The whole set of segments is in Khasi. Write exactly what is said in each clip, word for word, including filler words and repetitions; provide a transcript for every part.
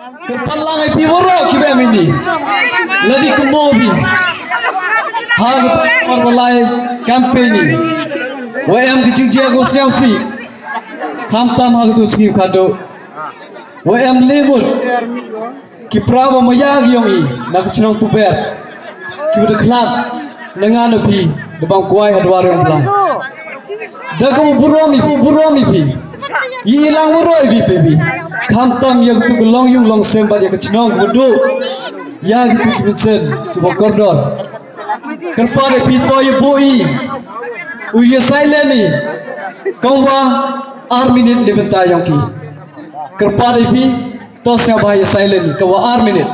Kyrpad lang ïa phi baroh kiba em ïa ini. Lada kumno phi ha kato ka por ba lai campaign ïa, wa em ka jingjia ka sngewsih. Khamtam ha kato ka sngi khadduh, wa em lehmut ki para ba maya ki ïong i na ka shnong Tuber, kiba da khlad na nga na phi da bam kwai ha dwar ïong Blai. Da kaba burom i, burom i phi. I lang baroh i phi, phi, phi. Khamtam ïa katu ka long ïung long sem bad ïa ka chnong kaba duh ïa katu ka mynsiem kaba kordor. Kyrpad ïa phi to ïa buh i, u ïa silent i kumba ar minit na bynta ïong ki. Kyrpad ïa phi to sngewbha ïa silent i kumba ar minit.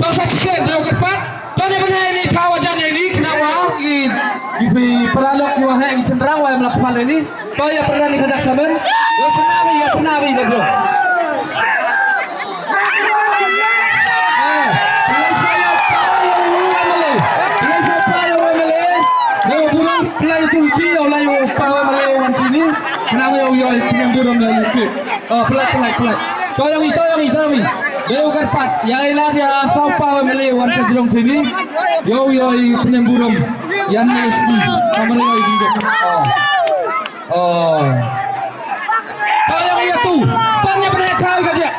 Pasal sikit, dah kyrpad. Tang ïa pynheh ïa ini, thaw hajan ïa ini, khnang ba ki, ki paralok kiba heh ki shynrang ba ym lah kyrpad ïa ini. Tang ïa pynheh ïa ini ka dak samen. Ïa shna bha, ïa shna bha ïa ka jong. Eh, pynlait sha ïa u pa ïa u M L A. Pynlait sha u pa ïa u M L A. Ïa u burom, pynlait ïa u pa ïa u M L A wan sini. Khnang ïa u ïoh pynïeng burom ïa u kit. Oh, pynlait, pynlait, pynlait. To ïong i, to ïong i, to ïong i. Dei u kyrpad. Ïa i lad ïa sawphew M L A wan sha jrong sini. Ïoh, ïoh i pynïeng burom. Ïa ne sini. Ka M L A ïoh i jingduk. Oh. Oh. To ïong i ïa tu. Pan ïa pynïeng khaw ka dia.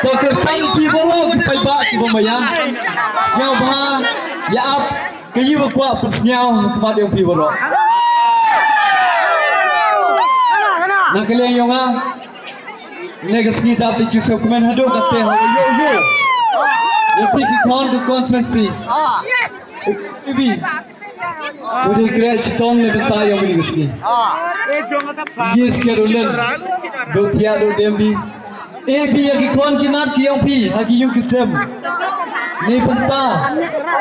To kyrpad ïa phi baroh ki paidbah kiba maya, sngewbha ïa ap ka ïing ba kwah pynsngew ha khmat ïong phi baroh. Na ka liang ïong nga, ne ka sngi dap da jingsngewkmen haduh katta ha ïoh ïoh ïa phi ki khon ka constituency. Ibi. Pudi kreh chitom ne bynta ïong kine ki sngi. Yes, ke rulen. Duk thiah duk dem bi. Ibi ïa ki khon ki nat ki ïong phi ha ki ïung ki sem. Ne bynta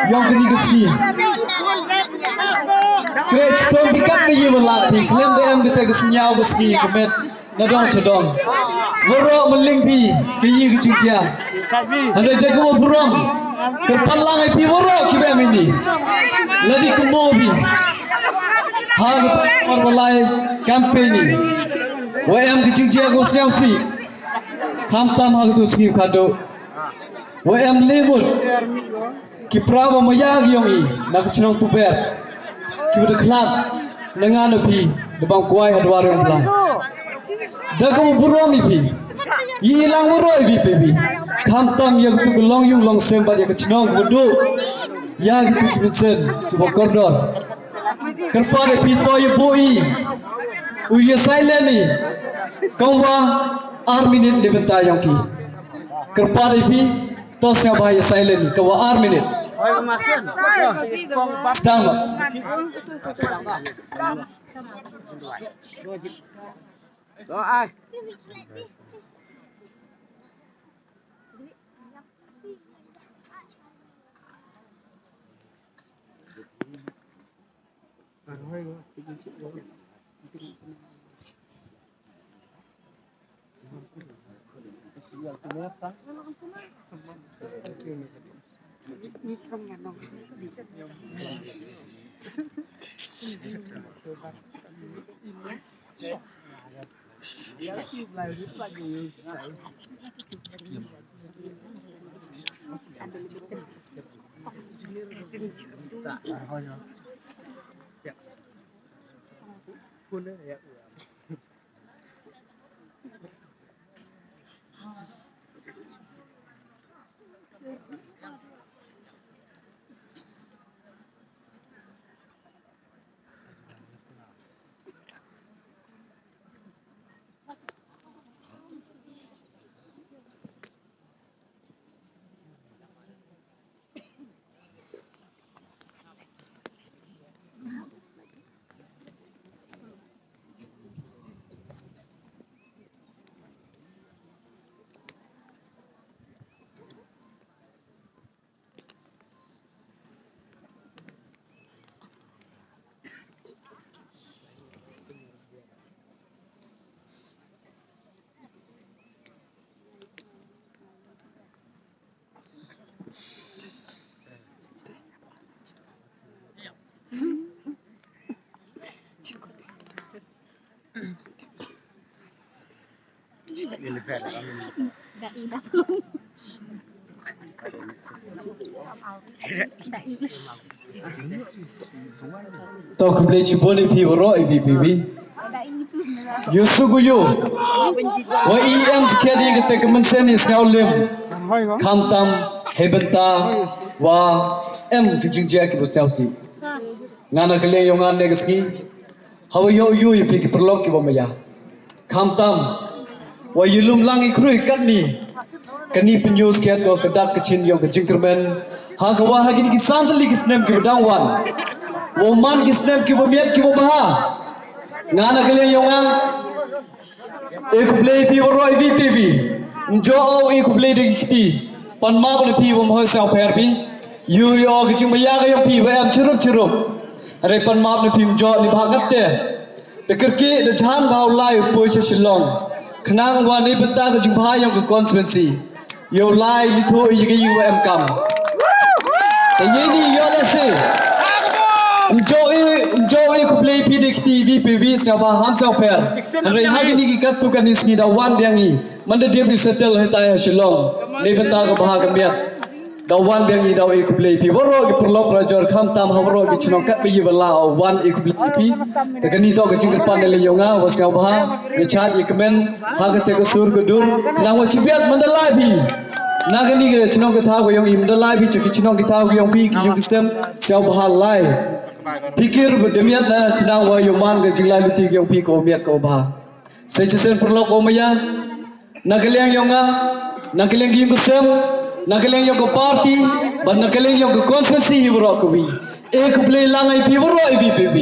ïong kine ki sngi. Kreh chitom bi kat ne ïa ba lah phi khlem da em kata ka sngi ïa ba sngi ka met. Na dong cha dong. Waroh mynleng phi ki yi ki jingjia. Hynrei da kaba burom. Kyrpad lang ïa phi waroh kiba em ini. Lada kumno phi. Ha kata ka por ba lai campaign ni. Wa em ki jingjia ko sngewsih. Khamtam ha kata sngi khadduh. Wa em limut. Ki para ba maya ki ïong i na ka chnong Tuber. Ki ba da khlad na nga na phi da bang kwai ha dwar ïong Blai. Da ka burom i phi. I lang waroh i phi phi. Khamtam ïa ka tu ka long ïung long sem bad ïa ka chnong ka du. Ïa ki tu ki sen ki ba kordor. Kyrpad i phi to ïa bu i. U ïa silent i. Kong wa ar minit ni bynta ïong ki. Kyrpad i phi. To sngewbha ïa silent ka wa ar minit. Stang ba. To khublei shibun ïa phi waroh ïa phi phi. Ïoh suk ïoh. Wa i em skhem ïa kata ka mynsiem i sngewlem. Khamtam hei bynta wa em ka jingjia kiba sngewsih. Nga na ka liang ïong nga ne ka sngi. Haba ïoh ïoh ïa phi ki paralok kiba maya. Khamtam wa ïalum lang i khrui katni. Kani pynïoh skhem ko ka dak ka chin ïong ka jingkyrmen. Ha ka wa ha kini ki san tylli ki snem kiba dang wan. Wa man ki snem kiba miat kiba bha. Nga na ka liang ïong nga. E khublei phi waroh i V P V. Njo o e khublei da ki kti. Pan map na phi wa mhoi sngewpher phi. Yu yu o ka jingmaya ka ïong phi wa em chirup chirup. Hynrei pan map na phi njo ni bha katte. Da kyrkieh da jhan bha u lai u poi sha Shillong. Khnang wa ni bynta ka jingbha ïong ka constituency. Ïa u lai li thu ïa ka ïing wa em kam. Te ïa ni ïa lehse. Njo i njo i khublei phi da kti V P V sngewbha ham sngewpher. Hynrei ha kini ki katto katne sngi da wan biang i. Man da dep i settle hita ha Shillong. Ni bynta ka bha ka miat. Da wan biang i da i khublei phi waroh ki paralok parajor khamtam ha waroh ki chnong kat ba i ba la wan i khublei phi. Te kani to ka jingkyrpad ne la ïong nga wa sngewbha. Ïa chad ïa kmen ha kata ka sur ka dur. Nang wa chibiat man da lai phi. Na kani ka chnong ka thaw ka ïong i man da lai phi cha ki chnong ki thaw ka ïong phi ki ïong ki sem sngewbha lai. Phikir ba da miat na khnang wa ïoh man ka jinglai luti ka ïong phi ka miat ka bha. Sa chisien paralok o maya. Na ka liang ïong nga, na ka liang ïong ka sem, na ka liang ïong ka party, Bad na ka liang yong ka constituency hi baroh ka wi. E khublei lang ai phi baroh i V P P.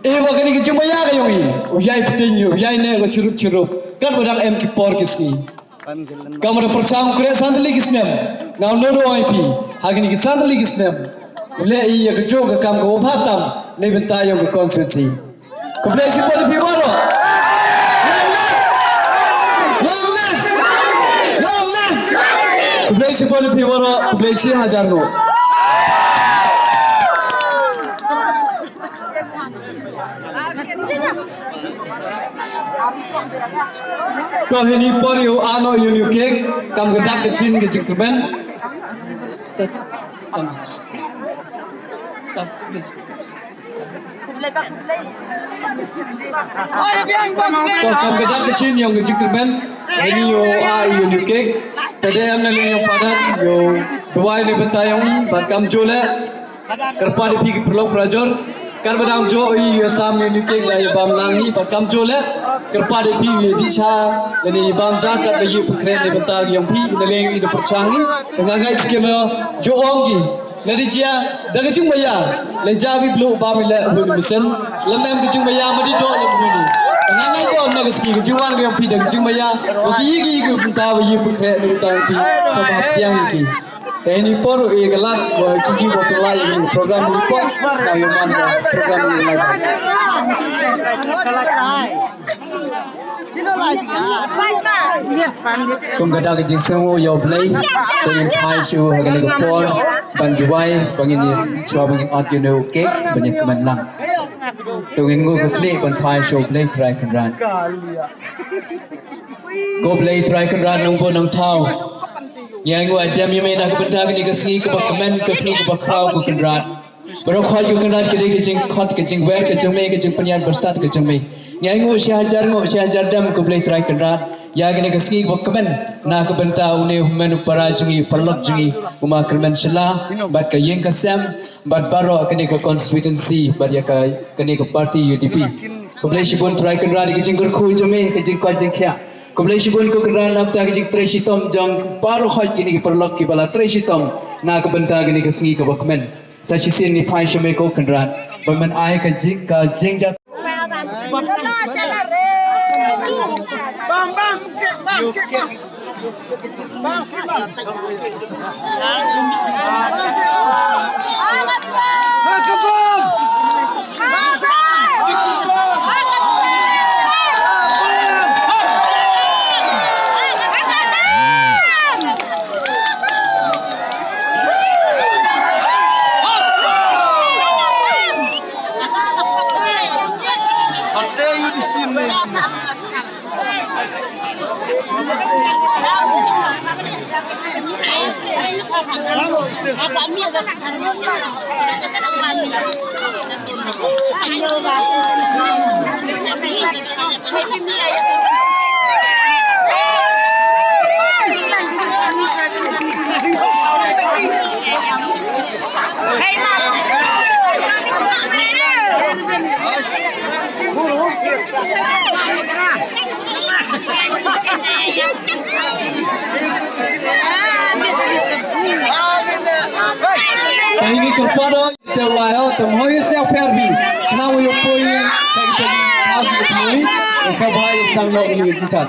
E wa kani ka jingmaya ka yong i. U yai pteng u yai ne ka chirup chirup. Kat wa dang em ki por ki sngi. Kam da perchang kre sandali ki snem. Ngau nodo ai phi. Ha kani ki sandali ki snem. U le i ya ka jok ka kam ka wa bha tam. Nei bynta yong ka constituency. Khublei shibun phi baroh. Long live! Long live! Long live! Khublei shibun phi baroh, khublei shi hajar nguh. To hini por ïa u ano ïa u cake, kam ka dak ka chin ka jingkyrmen. Ko kam ka dak ka chin yong ka jingkyrmen. Ini yo a yo ni kek. Tade am na ni yo padan yo duwai ni bynta yong i bad kam jole. Kyrpad ïa phi ki paralok parajor. Kyrpad dang jo i yo sam yo ni kek la i bam lang i bad kam jole. Kyrpad ïa phi yo di cha la ni bam ja kat la i pykret ni bynta yong phi na leng i da pyrchang i. Nga ngai skim yo jo ong ki. Lada jia da ka jingmaya, la jia wi blu ba mi le hun mesen. Lam em ka jingmaya ma di do le hun ni. Nga ngai ko na ka ski ka jingwan ka yong phi da ka jingmaya. Wa ki yi ki yi ki bynta wa yi pykre ni bynta ki. Sa ba piang ki. Te ni por e ka lat wa ki yi wa pynlai ni program ni por. Na yo man wa program ni lai. Kum ka dak ka jingsngew ïa U Blei, to ngin phai shuh ha kane ka por ban duwai, ba ngin ïa shuwa ba ngin ot ïa u kek ban ïa kmen lang. To ngin nguh ka klik ban phai shuh U Blei Trai Kynrad. Ko Blei Trai Kynrad nongbuh nongthaw. Ngi ainguh aidem ïa me na ka bynta kane ka sngi kaba kmen, ka sngi kaba khraw ko Kynrad. Baroh khoit ko Kynrad ka dei ka jingkhot ka jingwer ka jong me ka jingpynïaid bastad ka jong me. Ngi ainguh shi hajar nguh shi hajar dem ko Blei Trai Kynrad. Ïa kane ka sngi kaba kmen na ka bynta une u hynmen u para jong ngi u paralok jong ngi u ma Kyrmen Shylla bad ka ïing ka sem bad baroh kane ka constituency bad ïa ka kane ka party U D P. Ko Blei shibun Trai Kynrad ïa ka jingkyrkhu jong me ka jingkoit jingkhiah. Ko Blei shibun ko Kynrad na ka bynta ka jingtrei shitom jong baroh khoit kine ki paralok kiba la trei shitom na ka bynta kane ka sngi kaba kmen. Sa shisien ngi phai sha me ko Kynrad ba men ai ka jing ka jingjia. Ini kyrpad. Te wa ïa, te mo ïa sñiaw pher bi. Khnang u ïa poi, sa ki te di, ha ki te poi. Sa bha ïa sdang noh ïa ki chat.